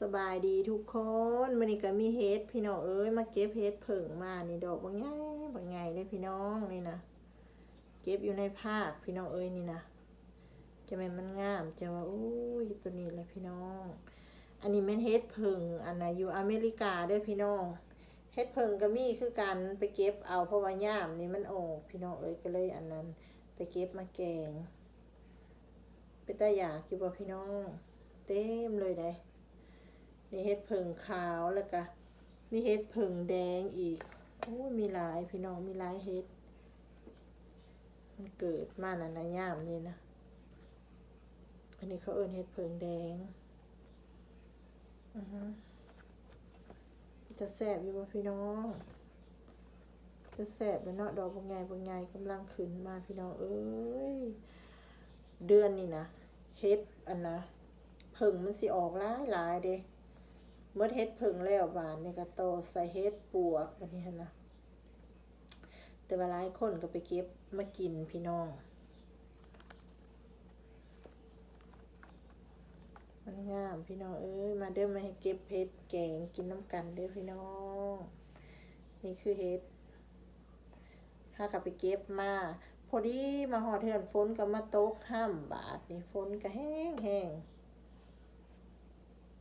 ສະບາຍດີທຸກຄົນ ມື້ນີ້ກໍມີເຫັດພີ່ນ້ອງເອີຍ ມາເກັບເຫັດເຜິ້ງມານີ້ ດອກບັກໃຫຍ່ ບັກໃຫຍ່ເດ້ພີ່ນ້ອງ ນີ້ນະ ເກັບຢູ່ໃນພາກພີ່ນ້ອງເອີຍ ນີ້ນະ ຈະແມ່ນມັນງາມ ຈະວ່າ ໂອ້ຍ ຕົວນີ້ແຫຼະພີ່ນ້ອງ ອັນນີ້ແມ່ນເຫັດເຜິ້ງ ອັນນະ ຢູ່ອາເມລິກາເດີ້ພີ່ນ້ອງ ເຫັດເຜິ້ງກໍມີຄືກັນ ໄປເກັບເອົາ ເພາະວ່າຍາມນີ້ມັນອອກພີ່ນ້ອງເອີຍ ກໍເລີຍອັນນັ້ນ ໄປເກັບມາແກງ. ເປັນຕາຢາກຢູ່ບໍ່ພີ່ນ້ອງ? ເຕັມເລີຍເດ້ ນີ້ເຫັດເຜິ້ງຂາວ ແລ້ວກະມີເຫັດເຜິ້ງແດງອີກ ໂອ້ຍ ມີຫຼາຍພີ່ນ້ອງ ມີຫຼາຍເຫັດ ມັນເກີດມານັ້ນນະ ຍາມນີ້ນະ ອັນນີ້ເຂົາເອີ້ນເຫັດເຜິ້ງແດງ ອືຮຶ ເປັນຕາແຊບຢູ່ບໍ່ພີ່ນ້ອງ? ຕາແຊບແຫຼະເນາະ ດອກບັກໃຫຍ່ ບັກໃຫຍ່ກຳລັງຂຶ້ນມາພີ່ນ້ອງເອີຍ ເດືອນນີ້ນະ ເຫັດອັນນະ ເຜິ້ງມັນຊິອອກຫຼາຍໆເດ້ ໝົດເຫັດເຜິ້ງແລ້ວ ບາດນີ້ກໍຕໍ່ໃສ່ເຫັດປວກ ບາດນີ້ຫັ້ນນະ ແຕ່ວ່າຫຼາຍຄົນກໍໄປເກັບມາກິນພີ່ນ້ອງ ມັນງາມພີ່ນ້ອງເອີຍ ມາເດີ້ ມາເກັບເຫັດແກງກິນນຳກັນເດີ້ພີ່ນ້ອງ ນີ້ຄືເຫັດ ຫາກໍໄປເກັບມາ ພໍດີມາຮອດເຮືອນ ຝົນກໍມາຕົກຮ່ຳ ບາດນີ້ຝົນກໍແຮງໆ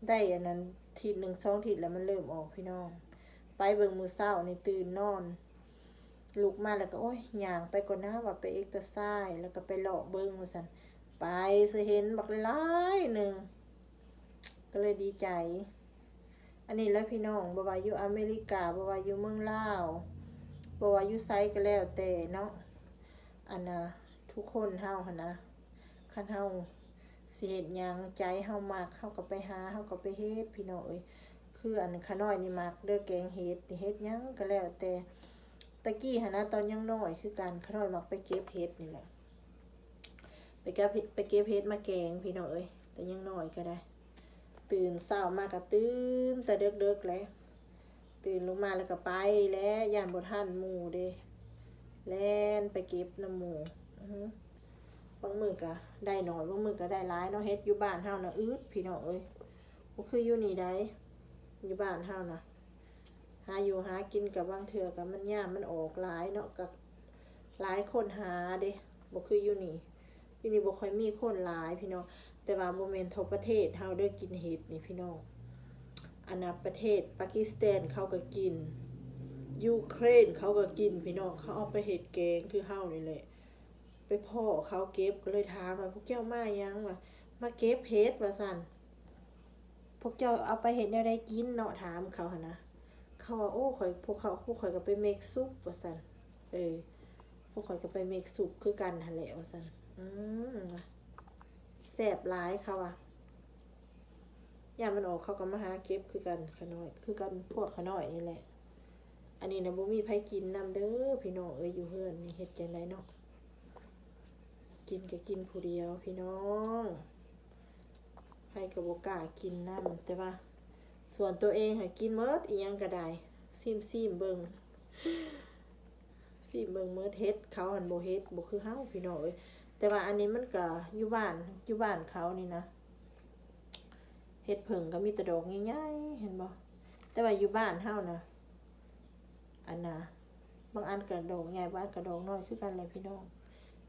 ໄດ້ອັນນັ້ນ ທິດໜຶ່ງສອງທິດແລ້ວ ມັນເລີ່ມອອກພີ່ນ້ອງ ໄປເບິ່ງມື້ເຊົ້ານີ້ ຕື່ນນອນ ລຸກມາແລ້ວກໍ ໂອ້ຍ ຍ່າງໄປກ່ອນນາ ວ່າໄປເອັກເຊີຊາຍ ແລ້ວກໍໄປເລາະເບິ່ງວ່າຊັ້ນ ໄປຊະເຫັນບັກຫຼາຍໆໜຶ່ງ ກໍເລີຍດີໃຈ ອັນນີ້ແຫຼະພີ່ນ້ອງ ບໍ່ວ່າຢູ່ອາເມລິກາ ບໍ່ວ່າຢູ່ເມືອງລາວ ບໍ່ວ່າຢູ່ໃສກໍແລ້ວແຕ່ເນາະ ອັນນະ ທຸກຄົນເຮົາຫັ້ນນະ ຄັນເຮົາຊິເຮັດຫຍັງ ໃຈເຮົາມັກ ເຮົາກໍໄປຫາ ເຮົາກໍໄປເຮັດພີ່ນ້ອງເອີຍ ຄືອັນຂ້ານ້ອຍນີ້ມັກເດີ້ ແກງເຫັດນີ້ ເຮັດຫຍັງກໍແລ້ວແຕ່ ແຕ່ກີ້ຫັ້ນນະ ຕອນຍັງນ້ອຍຄືກັນ ຂ້ານ້ອຍມັກໄປເກັບເຫັດນີ້ແຫຼະ ໄປເກັບ ໄປເກັບເຫັດມາແກງພີ່ນ້ອງເອີຍ ແຕ່ຍັງນ້ອຍກໍໄດ້ ຕື່ນເຊົ້າມາກໍຕື່ນແຕ່ເດິກໆແຫຼະ ຕື່ນລົງມາແລ້ວກໍໄປແຫຼະ ຢ້ານບໍ່ທັນໝູ່ເດ້ ແລ່ນໄປເກັບນຳໝູ່ ອືຮຶ ບາງມື້ກໍໄດ້ໜ້ອຍ ບາງມື້ກໍໄດ້ຫຼາຍເນາະ ເຫັດຢູ່ບ້ານເຮົານະອຶດພີ່ນ້ອງເອີຍ ບໍ່ຄືຢູ່ນີ້ໃດ ຢູ່ບ້ານເຮົານະ ຫາຢູ່ຫາກິນກໍບາງເທື່ອກໍມັນຍາມມັນອອກຫຼາຍເນາະ ກໍຫຼາຍຄົນຫາເດ້ ບໍ່ຄືຢູ່ນີ້ ຢູ່ນີ້ບໍ່ຄ່ອຍມີຄົນຫຼາຍພີ່ນ້ອງ ແຕ່ວ່າບໍ່ແມ່ນທົ່ວປະເທດເຮົາເດີ້ ກິນເຫັດນີ້ພີ່ນ້ອງ ອັນນະ ປະເທດປາກິສແຕນເຂົາກໍກິນ ຢູເຄຣນເຂົາກໍກິນພີ່ນ້ອງ ເຂົາເອົາໄປເຮັດແກງຄືເຮົານີ້ແຫຼະ ໄປພໍ້ເຂົາເກັບ ກໍເລີຍຖາມວ່າ ພວກເຈົ້າມາຫຍັງ? ວ່າ ມາເກັບເຫັດ ວ່າຊັ້ນ ພວກເຈົ້າເອົາໄປເຮັດແນວໃດກິນເນາະ? ຖາມເຂົາຫັ້ນນະ ເຂົາວ່າ ໂອ້ ຂ້ອຍ ພວກເຂົາ ພວກຂ້ອຍກໍໄປເມັກຊຸບ ວ່າຊັ້ນ ເອີ ພວກຂ້ອຍກໍໄປເມັກຊຸບຄືກັນຫັ້ນແຫຼະ ວ່າຊັ້ນ ອືມ ວ່າ ແຊບຫຼາຍ ເຂົາວ່າ ຍາມມັນອອກ ເຂົາກໍມາຫາເກັບຄືກັນ ຂ້ານ້ອຍ ຄືກັນພວກຂ້ານ້ອຍນີ້ແຫຼະ ອັນນີ້ນະ ບໍ່ມີໃຜກິນນຳເດີ້ພີ່ນ້ອງເອີຍ ຢູ່ເຮືອນນີ້ ເຮັດຈັ່ງໃດເນາະ? ກິນກໍກິນຜູ້ດຽວພີ່ນ້ອງ ໃຜກໍບໍ່ກ້າກິນນຳ ແຕ່ວ່າສ່ວນຕົວເອງຫາກິນໝົດ ອີ່ຫຍັງກໍໄດ້ ຊີມໆເບິ່ງ ຊີມເບິ່ງໝົດ ເຫັດເຂົາຫັ້ນບໍ່ເຫັດ ບໍ່ຄືເຮົາພີ່ນ້ອງເອີຍ ແຕ່ວ່າອັນນີ້ມັນກໍຢູ່ບ້ານ ຢູ່ບ້ານເຂົານີ້ນະ ເຫັດເຜິ້ງກໍມີແຕ່ດອກໃຫຍ່ໆ ເຫັນບໍ່? ແຕ່ວ່າຢູ່ບ້ານເຮົານະ ອັນນະ ບາງອັນກໍດອກໃຫຍ່ ບາງອັນກໍດອກນ້ອຍຄືກັນແຫຼະພີ່ນ້ອງ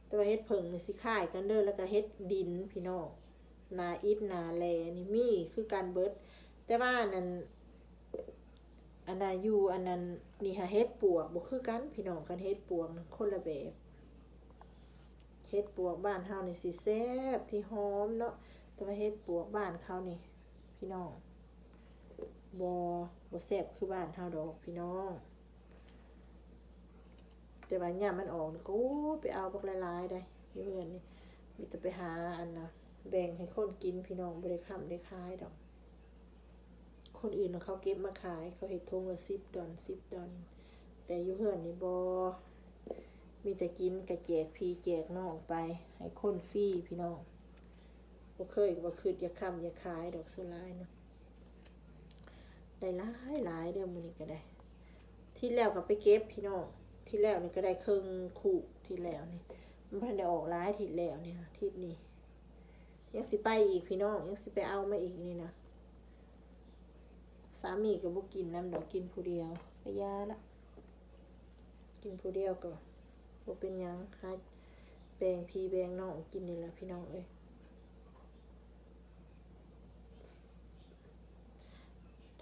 ແຕ່ວ່າເຫັດເຜິ້ງນີ້ຊິຄ້າຍກັນເດີ້ ແລ້ວກໍເຫັດດິນພີ່ນ້ອງ ໜ້າອິດໜ້າແຫຼນີ້ມີຄືກັນເບິດ ແຕ່ວ່າອັນນັ້ນ ອັນນະ ຢູ່ອັນນັ້ນນີ້ຫາເຫັດປວກບໍ່ຄືກັນພີ່ນ້ອງ ຄັນເຫັດປວກນະຄົນລະແບບ ເຫັດປວກບ້ານເຮົານີ້ຊິແຊບ ຊິຫອມເນາະ ແຕ່ວ່າເຫັດປວກບ້ານເຂົານີ້ພີ່ນ້ອງ ບໍ່ ບໍ່ແຊບຄືບ້ານເຮົາດອກພີ່ນ້ອງ ແຕ່ວ່າຍາມມັນອອກນີ້ກໍ ໂອ້ ໄປເອົາບັກຫຼາຍໆໄດ໋ ຢູ່ເຮືອນນີ້ ມີແຕ່ໄປຫາອັນນະ ແບ່ງໃຫ້ຄົນກິນພີ່ນ້ອງ ບໍ່ໄດ້ຄ້ຳໄດ້ຂາຍດອກ ຄົນອື່ນນະເຂົາເກັບມາຂາຍ ເຂົາເຮັດຖົງລະສິບດອນ ສິບດອນ ແຕ່ຢູ່ເຮືອນນີ້ບໍ່ ມີແຕ່ກິນກະແຈກພີ່ແຈກນ້ອງໄປ ໃຫ້ຄົນຟຣີພີ່ນ້ອງ ບໍ່ເຄີຍວ່າຄິດຢາກຄ້ຳຢາກຂາຍດອກ ສ່ວນຫຼາຍນະ ໄດ້ຫຼາຍໆເດີ້ ມື້ນີ້ກໍໄດ້ ທິດແລ້ວກໍໄປເກັບພີ່ນ້ອງ ທິດແລ້ວນີ້ກໍໄດ້ເຄິ່ງຄຸ ທິດແລ້ວນີ້ ມັນບໍ່ທັນໄດ້ອອກຫຼາຍ ທິດແລ້ວນີ້ນະ ທິດນີ້ ຍັງຊິໄປອີກພີ່ນ້ອງ ຍັງຊິໄປເອົາມາອີກນີ້ນະ ສາມີກໍບໍ່ກິນນຳດອກ ກິນຜູ້ດຽວກໍຢ່າລະ ກິນຜູ້ດຽວກໍບໍ່ເປັນຫຍັງ ຫາແບ່ງພີ່ແບ່ງນ້ອງກິນນີ້ລະພີ່ນ້ອງເອີຍ.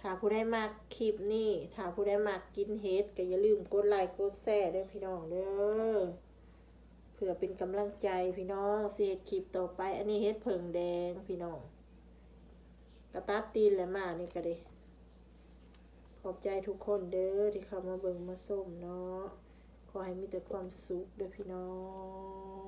ຖ້າຜູ້ໃດມັກຄລິບນີ້ ຖ້າຜູ້ໃດມັກກິນເຫັດ ກໍຢ່າລືມກົດໄລກົດແຊເດີພີ່ນ້ອງເດີ ເພື່ອເປັນກຳລັງໃຈພີ່ນ້ອງ ຊິເຮັດຄລິບຕໍ່ໄປ. ອັນນີ້ເຫັດເຜິ້ງແດງພີ່ນ້ອງ ກະຕັດຕີນແຫຼະມານີ້ກະເດ້. ຂອບໃຈທຸກຄົນເດີທີ່ເຂົ້າມາເບິ່ງມາຊົມເນາະ ຂໍໃຫ້ມີແຕ່ຄວາມສຸກເດີພີ່ນ້ອງ.